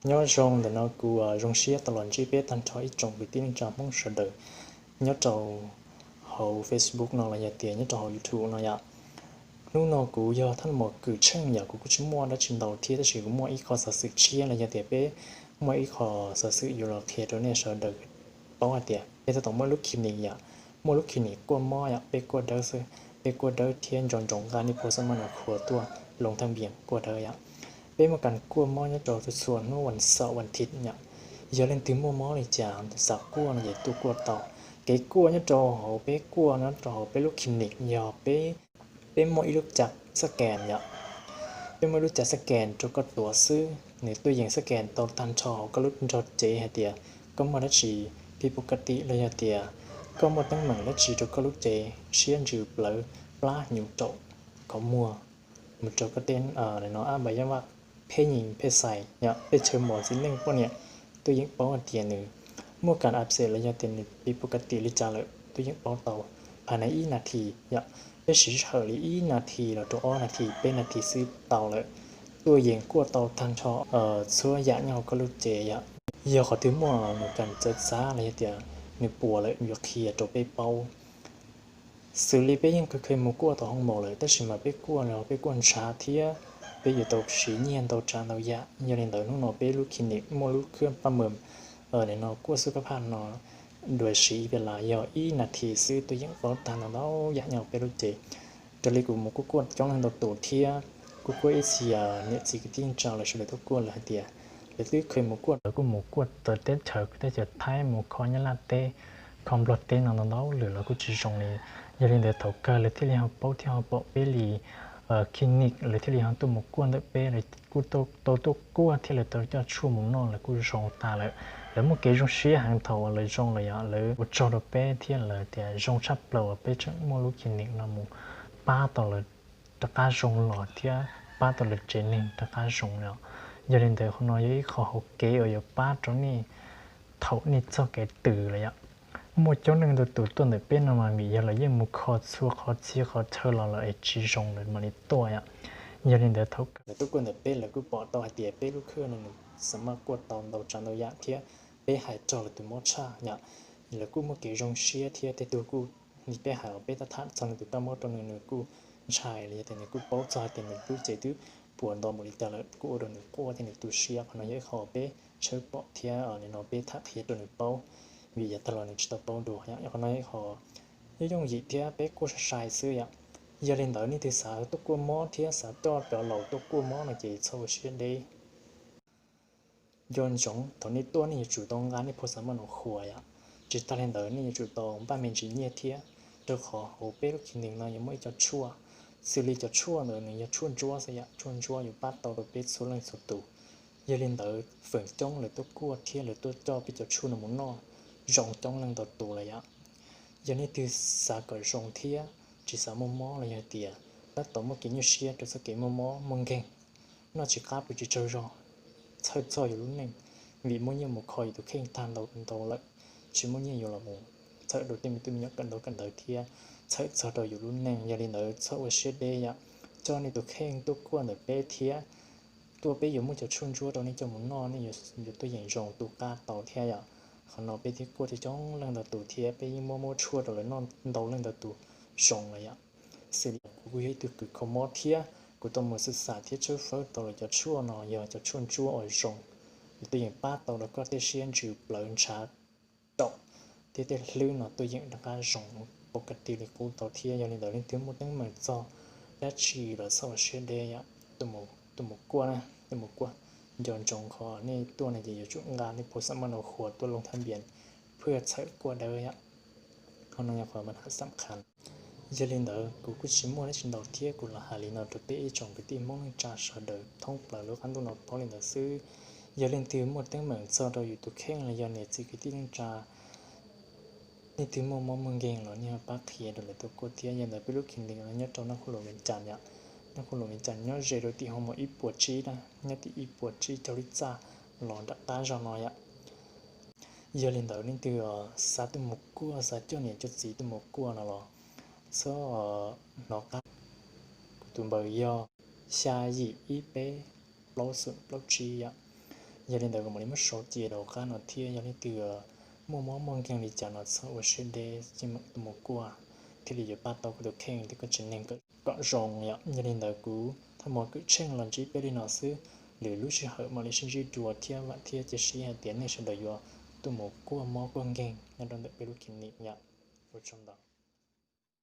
Nyob zoo, ntawm no kuv zoo siab tau los ntsib peb tag nrho ib tsoom kwv tij neej tsa Hmoob sawv daws nyob rau hauv Facebook no los yog tias nyob rau hauv YouTube no yom. Hnub no kuv yog Thab Mos Kws Tsheej yom, kuv kuj tsis muaj dab tsi ntau thiab, tab sis kuv muaj ib qho xov xwm tshiab los yog tias peb muaj ib qho xov xwm yuav los qhia rau nej sawv daws paub hais tias peb tab tom muaj lub clinic yom, muaj lub clinic kuaj mob yom, peb kuaj dawb xwb, peb kuaj dawb thiab nco ntsoov nqa nej phua xam maj no khuav tuaj loo thaj npias kuaj dawb yom. Peb muaj kas kuaj mob nyob rau txhua txhua hnub vas xaum vas thiv yom. Yog leej twg muaj mob li cas xav kuaj no ces tuaj kuaj tau. Kev kuaj nyob rau hauv peb kuaj nyob rau hauv peb lub clinic yog peb, peb muaj ib lub cav xab kes yom. Peb muaj ib lub cav xab kes rau koj tuav xwb, nws tuaj yeem xab kes tau tag nrho hauv koj lub nrog cev hais tias koj muaj dab tsi pib puv ka tim los yog tias koj muaj teeb meem dab tsi rau koj lub cev, siab ntsws plawv, plab hnyuv raum, qhov muag, mus rau koj tej no ab npais yaj vaj, phej nyim phej xais yom, tej chaw mos txiv neej poj niam, tuaj yeem paub hais tias nws muaj kas ab xes los yog tias nws pib puv ka tim li cas lawm tuaj yeem paub tau phaj nai ib nas this yom. Peb siv sij hawm li ib nas this los rau ob nas this peb nas this xwb tau lawm, tuaj yeem kuaj tau tag nrho txhua yam nyob hauv koj lub cev yom. Yog qhov twg muaj nws kas txawv txav los yog tias nws puas lawm yuav qhia rau peb paub. Xws li peb yeej kheev mus kuaj tau hoo maum lawm tab sis mas peb kuaj no peb kuaj ntshav thiab peb yuav tau siv nyiaj ntau tsav ntau yam. Yog li ntawd hnub no peb lub clinic muaj lub khwb paj mem no kuaj xub kab phaj no dua siv ib pliag los yog ib nas this xwb tuaj yeem paub tag ntau ntau yam nyob peb lub cev. Raws li kuv mus kuaj kuaj coob leej ntau tus thiab kuj kuaj ib txhia niam txiv kwv tij neej tsa lawv sawv daws tuaj kuaj lawv hais tias lawv twb kheev mus kuaj, lawv kuj mus kuaj txawv teb chaws, teb chaws Thaib, mus kho Nyab Laj teb, kho Nplog teb no ntau ntau lwm los kuj tsis zoo li. Yog li ntawd thaum kawg lawv thiaj li ho paub thiab ho pom peb li clinic, lawv thiaj li ho tuaj mus kuaj ntawm peb, lawv kuj tau tuaj kuaj thiab lawv tau coj tshuaj mus noj lawv kuj zoo tas lawm. Lawv muaj kev zoo siab heev thaum uas lawv zoo lawm yom, lawv ua tsaug rau peb thiab lawv tias zoo tshaj plaws uas peb tseem muaj lub clinic no mus pab tau lawv rov qab zoo los thiab pab tau lawv tsev neeg rov qab zoo li. Yog li ntawd qhov no yog ib qho hauv kev uas yuav pab rau nej thaum nej txog kev tws lawm yom. Muaj coob leej ntau tus tuaj ntawm peb no mas vim yog lawv yeej mus kho txhua qhov txhia qhov chaw los lawm es tsis zoo lawv mam li tuaj yom. Yog li ntawd thaum kawg lawv tuaj kuaj ntawm peb lawv kuj pom tau hais tias peb lub khwb no nws xam maj kuaj tau ntau tsav ntau yam thiab peb hais raug lawv tus mob tshaj yom. Lawv kuj muaj kev zoo siab thiab tej tug kuj li peb hais uas peb tab tham txog nws tus kab mob rau nws, nws kuj ntshai li yog tias nws kuj paub txog hais tias nws lub cev twb puas nto npaum li cas lawm kuj ua rau nws quaj thiab nws tu siab. Qhov no yog ib qho peb tshawb pom thiab li no peb tham qhia rau nws paub, vim yav tag los nws tsis tau paub dua yom. Qhov no yog ib qho yooj yooj yim thiab peb kuaj sai sai xwb yom. Yog li ntawd nej twg xav tuaj kuaj mob thiab xav coj cov laus tuaj kuaj mob no ces txhob ua siab deb. Nco ntsoov thaum nej tuaj nej yuav tsum tau nqa nej phua xam maj no khuav yom. Tsis tag li ntawd nej yuav tsum tau npaj me ntsis nyiaj thiab, rau qhov hauv peb lub clinic no yuav muaj ib co tshuaj. Xws li cov tshuaj ntawd nws yog tshuaj ntsuab xwb yom, tshuaj ntsuab yuav pab tau rau peb txhua leej txhua tus. Yog li ntawd feem coob lawv tuaj kuaj thiab lawv tuaj coj peb cov tshuaj no mus noj zoo coob leej ntau tus lawm yom. Yog nej twg xav kom zoo thiab tsis xav muaj mob los yog tias tab tom muaj kev nyuaj siab rau txoj kev muaj mob muaj nkeeg, noj tsis qab pw tsis tsaug zog, txhawj txog yus lub neej, vim muaj nyiaj mus kho yus tus kheej tag ntau ntau lawm, tsis muaj nyiaj yuav los mus txhawm rau tej me tub me nyuam kawm ntaub kawm ntawv thiab txhawm txog rau yus lub neej. Yog li ntawd txhob ua siab deb yom, coj nej tus kheej tuaj kuaj ntawm peb thiab tuaj peb yuav muab cov tshuaj ntsuab rau nej coj mus noj, nej yuav tuaj yeem zoo tu qab tau thiab yom. Qhov no peb thiaj kuaj coob coob leej ntau tus thiab peb yeej muab muab tshuaj rau lawv noj ntau leej ntau tus zoo lawm yom. Xws li kuv kuj yog ib tug kws kho mob thiab kuv tau mus xwm xam thiab tshawb fawb tau lawv cov tshuaj no yog cov tshuaj ntsuab uas zoo, nws tuaj yeem pab tau rau koj tej siab ntsws plawv ntshav raum thiab tej hlwb no tuaj yeem rov qab zoo pov ka ti li qub tau thiab. Yog li ntawd leej twg muaj teeb meem txog dab tsi los txhob ua siab deb yom, tuaj mus kuaj na, tuaj mus kuaj. Nco ntsoov qhov nej tuaj no ces yuav tsum nqa nej phua xam maj no khuav tuaj loo thab npias phwj txhawm kuaj dawb yom. Qhov no yog qhov mas xam khas. Yog li ntawd kuv kuj tsis muaj dab tsi ntau thiab kuv los hais li no rau peb ib tsoom kwv tij Hmoob neej tsa sawv daws thoob plaws lub qab ntuj no paub li ntawd xwb. Yog leej twg muaj teeb meem txog rau yus tus kheej los yog niam txiv kwv tij neej tsa, leej twg muaj mob muaj nkeeg los nej ho pab qhia rau lawv tuaj kuaj thiab. Yog ntawd peb lub clinic no nyob rau Naj Khoos Luam Vias Cas yom. Naj Khoos Luam Vias Cas nyob ze rau tim hoo mos ib puas tsib na, nyob tim ib puas tsib caug lub txaj los nram qab zog no yom. Yog li ntawd leej twg xav tuaj mus kuaj, xav coj niam coj txiv tuaj mus kuaj no los txhob hnov qab. Kuv tus npawb yog xya yim ib peb plaub xoom plaub tsib yom. Yog li ntawd kuv mam li muab sau cia rau hauv qab no thiab, yog leej twg muaj mob muaj nkeeg li cas no txhob ua siab deb, cia li mus kuaj thiaj li yuav pab tau koj tus kheej thiab koj tsev neeg kom zoo yom. Yog li ntawd kuv Thaj Mos Kwm Tsheej los ntsib peb li no xwb, lwm lub sij hawm mam li sib ntsib dua thiab, vam thiab cia siab hais tias nej sawv daws yuav tuaj mus kuaj mob kuaj nkeeg nyob rau ntawm peb lub clinic yom. Ua tsaug ntau.